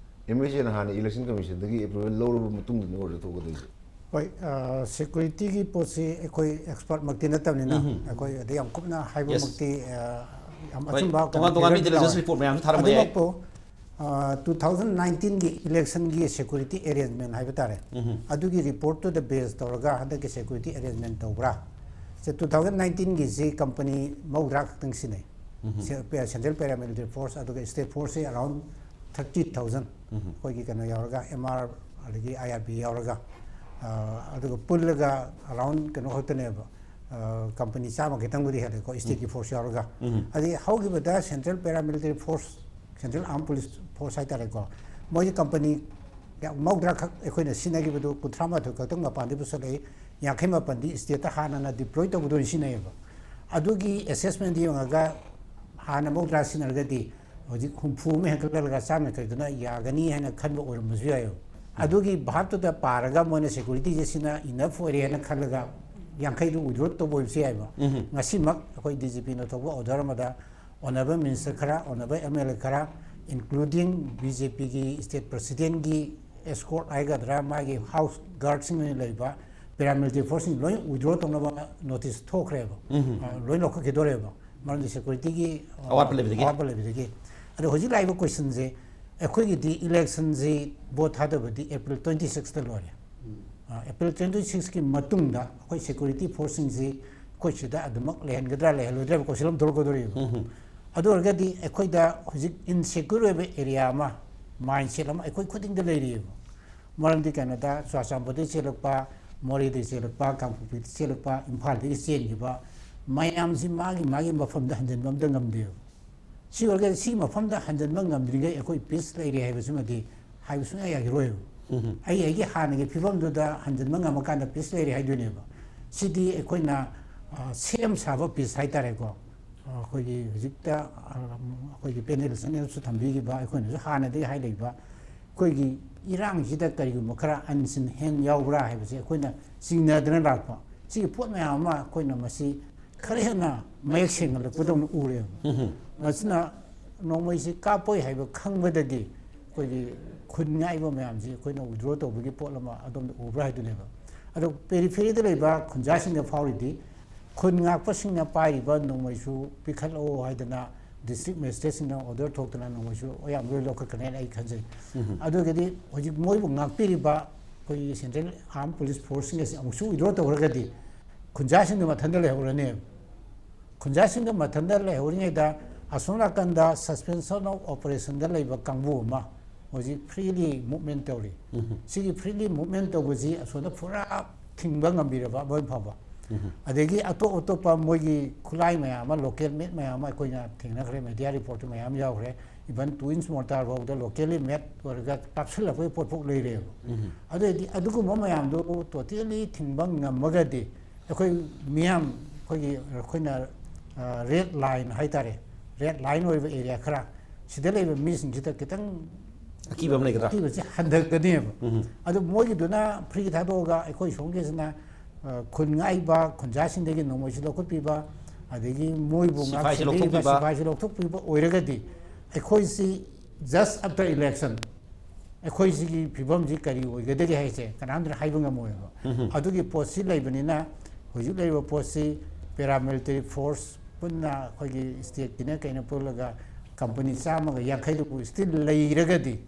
ꯑꯦꯝ ꯑꯦꯆ ꯑꯦꯅ ꯍꯥꯟꯅ ꯏꯂꯦꯛꯁꯟ ꯀꯃꯤꯁꯟꯗꯒꯤ ꯑꯦꯄ꯭ꯔꯨꯕꯦꯜ ꯂꯧꯔꯕ ꯃꯇꯨꯡꯗꯅꯤ ꯑꯣꯔꯗꯔ ꯊꯣꯛꯀꯗꯣꯏꯁꯦ꯫ ꯍꯣꯏ, ꯁꯦꯀ꯭ꯌꯨꯔꯤꯇꯤꯒꯤ ꯄꯣꯠꯁꯤ ꯑꯩꯈꯣꯏ ꯑꯦꯛꯁꯄꯔꯠꯃꯛꯇꯤ ꯅꯠꯇꯕꯅꯤꯅ ꯑꯩꯈꯣꯏ ꯑꯗ ꯌꯥꯝ ꯀꯨꯞꯅ ꯍꯥꯏꯕꯃꯛꯇꯤ ꯑ, ꯌꯥꯝ Yes. ꯑꯆꯨꯝꯕ ꯇꯣꯉꯥꯟ ꯇꯣꯉꯥꯟꯕ ꯀꯩꯅꯣ ꯏꯟꯇꯦꯂꯤꯖꯦꯟꯁ ꯂꯧꯋꯦ꯫ ꯔꯤꯄꯣꯔꯠ ꯃꯌꯥꯝꯁꯨ ꯊꯥꯔꯝꯕ ꯌꯥꯏ꯫ ꯑꯗꯨꯃꯛꯄꯨ ꯇꯨ ꯊꯥꯎꯖꯟ ꯅꯥꯏꯟꯇꯤꯟꯒꯤ ꯏꯂꯦꯛꯁꯟꯒꯤ ꯁꯦꯀ꯭ꯌꯨꯔꯤꯇꯤ ꯑꯦꯔꯦꯟꯖꯃꯦꯟ ꯍꯥꯏꯕ ꯇꯥꯔꯦ, ꯑꯗꯨꯒꯤ ꯔꯤꯄꯣꯔꯠꯇꯨꯗ ꯕꯦꯖ ꯇꯧꯔꯒ ꯍꯟꯗꯛꯀꯤ ꯁꯦꯀ꯭ꯌꯨꯔꯤꯇꯤ ꯑꯦꯔꯦꯟꯖꯃꯦꯟ ꯇꯧꯕ꯭ꯔꯥ? ꯁꯦ, ꯇꯨ ꯊꯥꯎꯖꯟ ꯅꯥꯏꯟꯇꯤꯟꯒꯤꯁꯤ ꯀꯝꯄꯅꯤ ꯃꯧꯗ꯭ꯔꯥ ꯈꯛꯇꯪ ꯁꯤꯖꯤꯟꯅꯩ꯫ ꯁꯦ-, ꯄꯦ-, ꯁꯦꯟꯇ꯭ꯔꯦꯜ ꯄꯦꯔꯥꯃꯤꯂꯤꯇꯔꯤ ꯐꯣꯔꯁ ꯑꯗꯨꯒ ꯁ꯭ꯇꯦꯠ ꯐꯣꯔꯁꯁꯤ ꯑꯔꯥꯎꯟ ꯊꯥꯔꯇꯤ ꯊꯥꯎꯖꯟ, ꯑꯩꯈꯣꯏꯒꯤ ꯀꯩꯅꯣ ꯌꯥꯎꯔꯒ, ꯑꯦꯝ ꯑꯥꯔ ꯑꯗꯒꯤ ꯑꯥꯏ ꯑꯥꯔ ꯕꯤ ꯌꯥꯎꯔꯒ, ꯑ, ꯑꯗꯨꯒ ꯄꯨꯜꯂꯒ ꯑꯔꯥꯎꯟ ꯀꯩꯅꯣ ꯈꯛꯇꯅꯦꯕ, ꯑ, ꯀꯝꯄꯅꯤ ꯆꯥꯝꯃ ꯈꯤꯇꯪꯕꯨꯗꯤ ꯍꯦꯜꯂꯦꯀꯣ, ꯁ꯭ꯇꯦꯠꯀꯤ ꯐꯣꯔꯁ ꯌꯥꯎꯔꯒ꯫ ꯑꯗꯩ ꯍꯧꯈꯤꯕꯗ central paramilitary force, central armed police force ꯍꯥꯏꯇꯥꯔꯦꯀꯣ, ꯃꯣꯏꯒꯤ ꯀꯝꯄꯅꯤ ꯃꯧꯗ꯭ꯔꯥ ꯈꯛ ꯑꯩꯈꯣꯏꯅ ꯁꯤꯖꯤꯟꯅꯈꯤꯕꯗꯣ, ꯀꯨꯟꯊ꯭ꯔꯥ ꯃꯥꯊꯣꯏ ꯈꯛꯇꯪ ꯃꯄꯥꯟꯗꯒꯤ ꯄꯨꯁꯜꯂꯛꯏ, ꯌꯥꯡꯈꯩ ꯃꯥꯄꯟꯗꯤ ꯁ꯭ꯇꯦꯠꯇ ꯍꯥꯟꯅꯅ ꯗꯤꯄ꯭ꯂꯣꯏ ꯇꯧꯕꯗ ꯑꯣꯏꯅ ꯁꯤꯖꯤꯟꯅꯩꯌꯦꯕ꯫ ꯑꯗꯨꯒꯤ ꯑꯦꯁꯦꯁꯃꯦꯟꯗ ꯌꯦꯡꯉꯒ ꯍꯥꯟꯅ ꯃꯧꯗ꯭ꯔꯥ ꯁꯤꯖꯤꯟꯅꯔꯒꯗꯤ ꯍꯧꯖꯤꯛ ꯍꯨꯝꯐꯨ ꯑꯃ ꯍꯦꯟꯒꯠꯂꯒ ꯆꯥꯝꯃ ꯌꯥꯡꯈꯩꯗꯨꯅ ꯌꯥꯒꯅꯤ ꯍꯥꯏꯅ ꯈꯟꯕ ꯑꯣꯏꯔꯝꯕꯁꯨ ꯌꯥꯏꯌꯦꯕ꯫ ꯑꯗꯨꯒꯤ ꯚꯥꯞꯇꯨꯗ ꯄꯥꯔꯒ ꯃꯣꯏꯅ ꯁꯦꯀ꯭ꯌꯨꯔꯤꯇꯤꯁꯦ ꯁꯤꯅ ꯏꯅꯐ ꯑꯣꯏꯔꯦꯅ ꯈꯜꯂꯒ ꯌꯥꯡꯈꯩꯗꯨ ꯋꯤꯗ꯭ꯔꯣ ꯇꯧꯕ ꯑꯣꯏꯕꯁꯨ ꯌꯥꯏꯕ꯫ ꯉꯁꯤꯃꯛ ꯑꯩꯈꯣꯏ ꯗꯤ ꯖꯤ ꯄꯤꯅ ꯊꯣꯛꯄ ꯑꯣꯔꯗꯔ ꯑꯃꯗ ꯑꯣꯅꯔꯦꯕꯜ ꯃꯤꯅꯤꯁꯇꯔ ꯈꯔ, ꯑꯣꯅꯔꯦꯕꯜ ꯑꯦꯝ ꯑꯦꯜ ꯑꯦ ꯈꯔ, ꯏꯟꯀ꯭ꯂꯨꯗꯤꯡ ꯕꯤ ꯖꯦ ꯄꯤꯒꯤ ꯁ꯭ꯇꯦꯠ ꯄ꯭ꯔꯁꯤꯗꯦꯟꯒꯤ ꯑꯦꯁꯀꯣꯔꯠ ꯍꯥꯏꯒꯗ꯭ꯔꯥ, ꯃꯥꯒꯤ ꯍꯥꯎꯁ ꯒꯥꯔꯗꯁꯤꯡ ꯑꯣꯏꯅ ꯂꯩꯕ ꯄꯦꯔꯥꯃꯤꯂꯤꯇꯔꯤ ꯐꯣꯔꯁꯁꯤꯡ ꯂꯣꯏ ꯋꯤꯗ꯭ꯔꯣ ꯇꯧꯅꯕ ꯅꯣꯇꯤꯁ ꯊꯣꯛꯈ꯭ꯔꯦꯕ꯫ ꯑ, ꯂꯣꯏ ꯂꯧꯈꯠꯈꯤꯗꯣꯔꯦꯕ, ꯃꯔꯝꯗꯤ ꯁꯦꯀ꯭ꯌꯨꯔꯤꯇꯤꯒꯤ, ꯑ, ꯑꯋꯥꯠꯄ ꯂꯩꯕꯗꯒꯤ꯫ ꯑꯋꯥꯠꯄ ꯂꯩꯕꯗꯒꯤ꯫ ꯑꯗꯣ ꯍꯧꯖꯤꯛ ꯂꯥꯛꯏꯕ ꯀꯣꯏꯁꯟꯁꯦ, ꯑꯩꯈꯣꯏꯒꯤꯗꯤ ꯏꯂꯦꯛꯁꯟꯁꯤ, ꯚꯣꯠ ꯊꯥꯗꯕꯗꯤ ꯑꯦꯄ꯭ꯔꯤꯜ ꯇ꯭ꯋꯦꯟꯇꯤ ꯁꯤꯛꯁꯇ ꯂꯣꯏꯔꯦ꯫ ꯑ, ꯑꯦꯄ꯭ꯔꯤꯜ ꯇ꯭ꯋꯦꯟꯇꯤ ꯁꯤꯛꯁꯀꯤ ꯃꯇꯨꯡꯗ ꯑꯩꯈꯣꯏ ꯁꯦꯀ꯭ꯌꯨꯔꯤꯇꯤ ꯐꯣꯔꯁꯁꯤꯡꯁꯤ ꯑꯩꯈꯣꯏ ꯁꯤꯗ ꯑꯗꯨꯃꯛ ꯂꯩꯍꯟꯒꯗ꯭ꯔꯥ ꯂꯩꯍꯜꯂꯣꯏꯗ꯭ꯔꯥ ꯍꯥꯏꯕ ꯀꯣꯏꯁꯟ ꯑꯃ ꯊꯣꯛꯂꯛꯀꯗꯧꯔꯤꯕ꯫ ꯑꯗꯨ ꯑꯣꯏꯔꯒꯗꯤ ꯑꯩꯈꯣꯏꯗ ꯍꯧꯖꯤꯛ ꯏꯟꯁꯦꯀ꯭ꯌꯨꯔ ꯑꯣꯏꯕ ꯑꯦꯔꯤꯌꯥ ꯑꯃ, ꯃꯥꯏꯟꯁꯦꯠ ꯑꯃ ꯑꯩꯈꯣꯏ ꯈꯨꯗꯤꯡꯗ ꯂꯩꯔꯤꯑꯕ꯫ ꯃꯔꯝꯗꯤ ꯀꯩꯅꯣꯗ, ꯆꯨꯔꯥꯆꯥꯟꯄꯨꯔꯗꯒꯤ ꯆꯦꯜꯂꯛꯄ, ꯃꯣꯔꯦꯗꯒꯤ ꯆꯦꯜꯂꯛꯄ, ꯀꯥꯡꯄꯣꯛꯄꯤꯗꯒꯤ ꯆꯦꯜꯂꯛꯄ, ꯏꯝꯐꯥꯜꯗꯒꯤ ꯆꯦꯟꯈꯤꯕ ꯃꯌꯥꯝꯁꯤ ꯃꯥꯒꯤ ꯃꯥꯒꯤ ꯃꯐꯝꯗ ꯍꯟꯖꯤꯟꯕ ꯑꯝꯇ ꯉꯝꯗꯦꯕ꯫ ꯁꯤ ꯑꯣꯏꯔꯒꯗꯤ ꯁꯤ ꯃꯐꯝꯗ ꯍꯟꯖꯤꯟꯕ ꯉꯝꯗ꯭ꯔꯤꯉꯩ ꯑꯩꯈꯣꯏ ꯄꯤꯁ ꯂꯩꯔꯦ ꯍꯥꯏꯕꯁꯤꯃꯗꯤ ꯍꯥꯏꯕ ꯁꯨꯡꯌꯥ ꯌꯥꯈꯤꯔꯣꯏꯕ꯫ ꯑꯩ ꯑꯩꯒꯤ ꯍꯥꯟꯅꯒꯤ ꯐꯤꯕꯝꯗꯨꯗ ꯍꯟꯖꯤꯟꯕ ꯉꯝꯃꯀꯥꯟꯗ ꯄꯤꯁ ꯂꯩꯔꯦ ꯍꯥꯏꯗꯣꯏꯅꯦꯕ꯫ ꯁꯤꯗꯤ ꯑꯩꯈꯣꯏꯅ, ꯑ, ꯁꯦꯝ ꯁꯥꯕ ꯄꯤꯁ ꯍꯥꯏꯇꯥꯔꯦꯀꯣ꯫ ꯑ, ꯑꯩꯈꯣꯏꯒꯤ ꯍꯧꯖꯤꯛꯇ, ꯑ, ꯑꯩꯈꯣꯏꯒꯤ ꯄꯦꯅꯦꯜ ꯆꯪꯉꯒꯁꯨ ꯊꯝꯕꯤꯈꯤꯕ, ꯑꯩꯈꯣꯏꯅꯁꯨ ꯍꯥꯟꯅꯗꯒꯤ ꯍꯥꯏ ꯂꯩꯕ, ꯑꯩꯈꯣꯏꯒꯤ ꯏꯔꯥꯡꯁꯤꯗ ꯀꯔꯤꯒꯨꯝꯕ ꯈꯔ ꯑꯟꯁꯤꯟ ꯍꯦꯟ ꯌꯥꯎꯕ꯭ꯔꯥ ꯍꯥꯏꯕꯁꯦ ꯑꯩꯈꯣꯏꯅ ꯆꯤꯡꯅꯗꯅ ꯂꯥꯛꯄ꯫ ꯁꯤꯒꯤ ꯄꯣꯠ ꯃꯌꯥꯝ ꯑꯃ ꯑꯩꯈꯣꯏꯅ ꯃꯁꯤ ꯈꯔ ꯍꯦꯟꯅ ꯃꯌꯦꯛ ꯁꯦꯡꯍꯜꯂꯛꯄꯗꯧꯅ ꯎꯔꯦꯕ꯫ ꯃꯁꯤꯅ ꯅꯣꯡꯃꯩꯁꯤ ꯀꯥꯞꯄꯣꯏ ꯍꯥꯏꯕ ꯈꯪꯕꯗꯒꯤ ꯑꯩꯈꯣꯏꯒꯤ ꯈꯨꯟ ꯉꯥꯛꯏꯕ ꯃꯌꯥꯝꯁꯤ ꯑꯩꯈꯣꯏꯅ ꯋꯤꯗ꯭ꯔꯣ ꯇꯧꯕꯒꯤ ꯄꯣꯠ ꯑꯃ ꯑꯗꯣꯝꯗ ꯎꯕ꯭ꯔꯥ ꯍꯥꯏꯗꯨꯅꯦꯕ꯫ ꯑꯗꯣ ꯄꯦꯔꯤꯐꯦꯔꯤꯗ ꯂꯩꯕ ꯈꯨꯟꯖꯥꯁꯤꯡꯗ ꯐꯥꯎꯔꯤꯗꯤ ꯈꯨꯟ ꯉꯥꯛꯄꯁꯤꯡꯅ ꯄꯥꯏꯔꯤꯕ ꯅꯣꯡꯃꯩꯁꯨ ꯄꯤꯈꯠꯂꯛꯑꯣ ꯍꯥꯏꯗꯅ ꯗꯤꯁꯇ꯭ꯔꯤꯛ ꯃꯦꯖꯤꯁꯇ꯭ꯔꯦꯠꯁꯤꯡꯅ ꯑꯣꯔꯗꯔ ꯊꯣꯛꯇꯅ ꯅꯣꯡꯃꯩꯁꯨ ꯑꯌꯥꯝꯕ ꯂꯣꯏ ꯂꯧꯈꯠꯀꯅꯦꯅ ꯑꯩ ꯈꯟꯖꯩ꯫ ꯑꯗꯨꯒꯗꯤ ꯍꯧꯖꯤꯛ ꯃꯣꯏꯕꯨ ꯉꯥꯛꯄꯤꯔꯤꯕ ꯑꯩꯈꯣꯏꯒꯤ ꯁꯦꯟꯇ꯭ꯔꯦꯜ ꯑꯥꯔꯝ ꯄꯨꯂꯤꯁ ꯐꯣꯔꯁꯁꯤꯡ ꯑꯁꯤ ꯑꯃꯨꯛꯁꯨ ꯋꯤꯗ꯭ꯔꯣ ꯇꯧꯈ꯭ꯔꯒꯗꯤ ꯈꯨꯟꯖꯥꯁꯤꯡꯗꯨ ꯃꯊꯟꯇ ꯂꯩꯍꯧꯔꯅꯦꯕ꯫ ꯈꯨꯟꯖꯥꯁꯤꯡꯗꯨ ꯃꯊꯟꯇ ꯂꯩꯍꯧꯔꯤꯉꯩꯗ ꯑꯁꯣꯝ ꯅꯥꯀꯟꯗ ꯁꯁꯄꯦꯟꯁꯟ ꯑꯣꯐ ꯑꯣꯄꯔꯦꯁꯟꯗ ꯂꯩꯕ ꯀꯥꯡꯕꯨ ꯑꯃ ꯍꯧꯖꯤꯛ ꯐ꯭ꯔꯤꯂꯤ ꯃꯨꯞꯃꯦꯟ ꯇꯧꯔꯤ꯫ ꯁꯤꯒꯤ ꯐ꯭ꯔꯤꯂꯤ ꯃꯨꯞꯃꯦꯟ ꯇꯧꯕꯁꯤ ꯑꯁꯣꯝꯗ ꯄꯨꯔꯥ ꯊꯤꯡꯕ ꯉꯝꯕꯤꯔꯕ ꯃꯣꯏ ꯐꯥꯎꯕ꯫ ꯑꯗꯒꯤ ꯑꯇꯣꯞ ꯑꯇꯣꯞꯄ ꯃꯣꯏꯒꯤ ꯈꯨꯠꯂꯥꯏ ꯃꯌꯥꯝ ꯑꯃ, ꯂꯣꯀꯦꯜ ꯃꯦꯗ ꯃꯌꯥꯝ ꯑꯃ ꯑꯩꯈꯣꯏꯅ ꯊꯦꯡꯅꯈ꯭ꯔꯦ, ꯃꯦꯗꯤꯌꯥ ꯔꯤꯄꯣꯔꯠꯇ ꯃꯌꯥꯝ ꯌꯥꯎꯈ꯭ꯔꯦ꯫ ꯏꯚꯟ ꯇꯨ ꯏꯟꯆ ꯃꯣꯔꯇꯥꯔ ꯐꯥꯎꯗ ꯂꯣꯀꯦꯜꯂꯤ ꯃꯦꯗ ꯑꯣꯏꯔꯒ ꯀꯥꯞꯁꯤꯜꯂꯛꯄꯒꯤ ꯄꯣꯠꯐꯥꯎ ꯂꯩꯔꯦꯕ꯫ ꯑꯗꯨ ꯑꯣꯏꯔꯗꯤ ꯑꯗꯨꯒꯨꯝꯕ ꯃꯌꯥꯝꯗꯨ ꯇꯣꯇꯦꯜꯂꯤ ꯊꯤꯡꯕ ꯉꯝꯃꯒꯗꯤ ꯑꯩꯈꯣꯏ ꯃꯤꯌꯥꯝ, ꯑꯩꯈꯣꯏꯒꯤ, ꯑꯩꯈꯣꯏꯅ, ꯑ, ꯔꯦꯗ ꯂꯥꯏꯟ ꯍꯥꯏꯇꯥꯔꯦ, ꯔꯦꯗ ꯂꯥꯏꯟ ꯑꯣꯏꯕ ꯑꯦꯔꯤꯌꯥ ꯈꯔ, ꯁꯤꯗ ꯂꯩꯕ ꯃꯤꯁꯤꯡꯁꯤꯗ ꯈꯤꯇꯪ ꯑꯀꯤꯕ ꯑꯃ ꯂꯩꯒꯗ꯭ꯔꯥ? ꯑꯀꯤꯕꯁꯦ ꯍꯟꯊꯒꯅꯦꯕ꯫ ꯑꯗꯨ ꯃꯣꯏꯒꯤꯗꯨꯅ ꯐ꯭ꯔꯤ ꯊꯥꯗꯣꯛꯑꯒ ꯑꯩꯈꯣꯏ ꯁꯣꯝꯒꯤꯁꯤꯅ, ꯑ, ꯈꯨꯟ ꯉꯥꯛꯏꯕ ꯈꯨꯟꯖꯥꯁꯤꯡꯗꯒꯤ ꯅꯣꯡꯃꯩꯁꯨ ꯂꯧꯈꯠꯄꯤꯕ, ꯑꯗꯒꯤ ꯃꯣꯏꯕꯨ ꯉꯥꯛ ꯁꯤꯐꯥꯏꯁꯨ ꯁꯦꯟꯕꯤꯔꯤꯕ ꯂꯧꯊꯣꯛꯄꯤꯕ꯫ ꯁꯤꯐꯥꯏꯁꯨ ꯂꯧꯊꯣꯛꯄꯤꯕ ꯑꯣꯏꯔꯒꯗꯤ, ꯑꯩꯈꯣꯏꯁꯤ just after election ꯑꯩꯈꯣꯏ ꯁꯤꯒꯤ ꯐꯤꯕꯝꯁꯤ ꯀꯔꯤ ꯑꯣꯏꯒꯗꯒꯦ ꯍꯥꯏꯁꯦ ꯀꯅꯥꯝꯇꯅ ꯍꯥꯏꯕ ꯉꯝꯃꯣꯏꯕ꯫ ꯑꯗꯨꯒꯤ ꯄꯣꯠꯁꯤ ꯂꯩꯕꯅꯤꯅ, ꯍꯧꯖꯤꯛ ꯂꯩꯔꯤꯕ ꯄꯣꯠꯁꯤ paramilitary force ꯄꯨꯟꯅ ꯑꯩꯈꯣꯏꯒꯤ stateꯀꯤꯅ ꯀꯩꯅ ꯄꯨꯜꯂꯒ company ꯆꯥꯝꯃꯒ ꯌꯥꯡꯈꯩꯗꯨꯕꯨ still ꯂꯩꯔꯒꯗꯤ,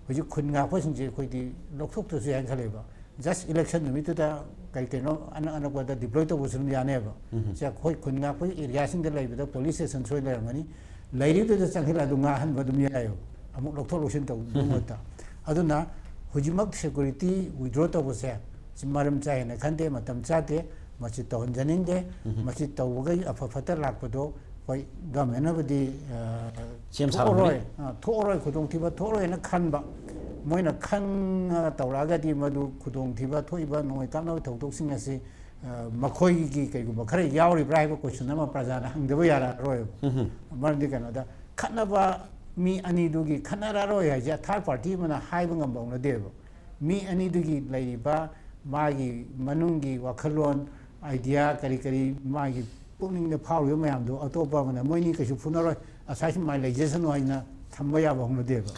ꯍꯧꯖꯤꯛ ꯈꯨꯟ ꯉꯥꯛꯄꯁꯤꯡꯁꯦ ꯑꯩꯈꯣꯏꯗꯤ ꯂꯧꯊꯣꯛꯇ꯭ꯔꯁꯨ ꯌꯥꯏꯅ ꯈꯜꯂꯦꯕ꯫ Just election ꯅꯨꯃꯤꯠꯇꯨꯗ ꯀꯩ ꯀꯩꯅꯣ ꯑꯅꯛ ꯑꯅꯛꯄꯗ deploy ꯇꯧꯕꯁꯨ ꯑꯗꯨꯝ ꯌꯥꯅꯦꯕ꯫ ꯁꯦ ꯑꯩꯈꯣꯏ ꯈꯨꯟ ꯉꯥꯛꯄꯒꯤ areaꯁꯤꯡꯗ ꯂꯩꯕꯗ police station ꯁꯣꯏ ꯂꯩꯔꯝꯒꯅꯤ, ꯂꯩꯔꯤꯕꯗꯨꯗ ꯆꯪꯁꯤꯜꯂ ꯑꯗꯨꯝ ꯉꯥꯛꯍꯟꯕ ꯑꯗꯨꯝ ꯌꯥꯏꯑꯕ, ꯑꯃꯨꯛ ꯂꯧꯊꯣꯛ ꯂꯧꯁꯤꯟ ꯇꯧꯕ ꯃꯍꯨꯠꯇ꯫ ꯑꯗꯨꯅ ꯍꯧꯖꯤꯛꯃꯛ security withdraw ꯇꯧꯕꯁꯦ ꯁꯤ ꯃꯔꯝ ꯆꯥꯏꯅ ꯈꯟꯗꯦ, ꯃꯇꯝ ꯆꯥꯗꯦ, ꯃꯁꯤ ꯇꯧꯍꯟꯖꯅꯤꯡꯗꯦ꯫ ꯃꯁꯤ ꯇꯧꯕꯒꯤ ꯑꯐ ꯐꯠꯇ ꯂꯥꯛꯄꯗꯣ ꯍꯣꯏ, governmentꯅꯕꯨꯗꯤ, ꯑ, ꯁꯦꯝ ꯁꯥꯔꯝꯒꯅꯤ꯫ ꯊꯣꯛꯑꯔꯣꯏ, ꯑ, ꯊꯣꯛꯑꯔꯣꯏ, ꯈꯨꯗꯣꯡꯊꯤꯕ ꯊꯣꯛꯑꯔꯣꯏꯅ ꯈꯟꯕ, ꯃꯣꯏꯅ ꯈꯪꯉꯒ ꯇꯧꯔꯛꯑꯒꯗꯤ ꯃꯗꯨ ꯈꯨꯗꯣꯡꯊꯤꯕ ꯊꯣꯛꯏꯕ ꯅꯣꯡꯃꯩ ꯀꯥꯞꯅꯕ ꯊꯧꯗꯣꯛꯁꯤꯡ ꯑꯁꯤ, ꯑ, ꯃꯈꯣꯏꯒꯤ ꯀꯩꯒꯨꯝꯕ ꯈꯔ ꯌꯥꯎꯔꯤꯕ꯭ꯔꯥ ꯍꯥꯏꯕ question ꯑꯃ ꯄ꯭ꯔꯖꯥꯅ ꯍꯪꯗꯕ ꯌꯥꯔꯛꯑꯔꯣꯏꯕ꯫ ꯃꯔꯝꯗꯤ ꯀꯩꯅꯣꯗ, ꯈꯠꯅꯕ ꯃꯤ ꯑꯅꯤꯗꯨꯒꯤ ꯈꯠꯅꯔꯔꯣꯏ ꯍꯥꯏꯁꯦ third party ꯑꯃꯅ ꯍꯥꯏꯕ ꯉꯝꯕ ꯍꯧꯅꯗꯦꯕ꯫ ꯃꯤ ꯑꯅꯤꯗꯨꯒꯤ ꯂꯩꯔꯤꯕ ꯃꯥꯒꯤ ꯃꯅꯨꯡꯒꯤ ꯋꯥꯈꯜꯂꯣꯟ, idea, ꯀꯔꯤ ꯀꯔꯤ ꯃꯥꯒꯤ ꯄꯨꯛꯅꯤꯡꯗ ꯐꯥꯎꯔꯤꯕ ꯃꯌꯥꯝꯗꯣ ꯑꯇꯣꯞꯄ ꯑꯃꯅ ꯃꯣꯏꯅꯤ ꯀꯩꯁꯨ ꯐꯨꯅꯔꯣꯏ, ꯑꯁꯥꯏ ꯁꯨꯃꯥꯏꯅ ꯂꯩꯖꯁꯅꯨ ꯍꯥꯏꯅ ꯊꯝꯕ ꯌꯥꯕ ꯍꯧꯅꯗꯦꯕ꯫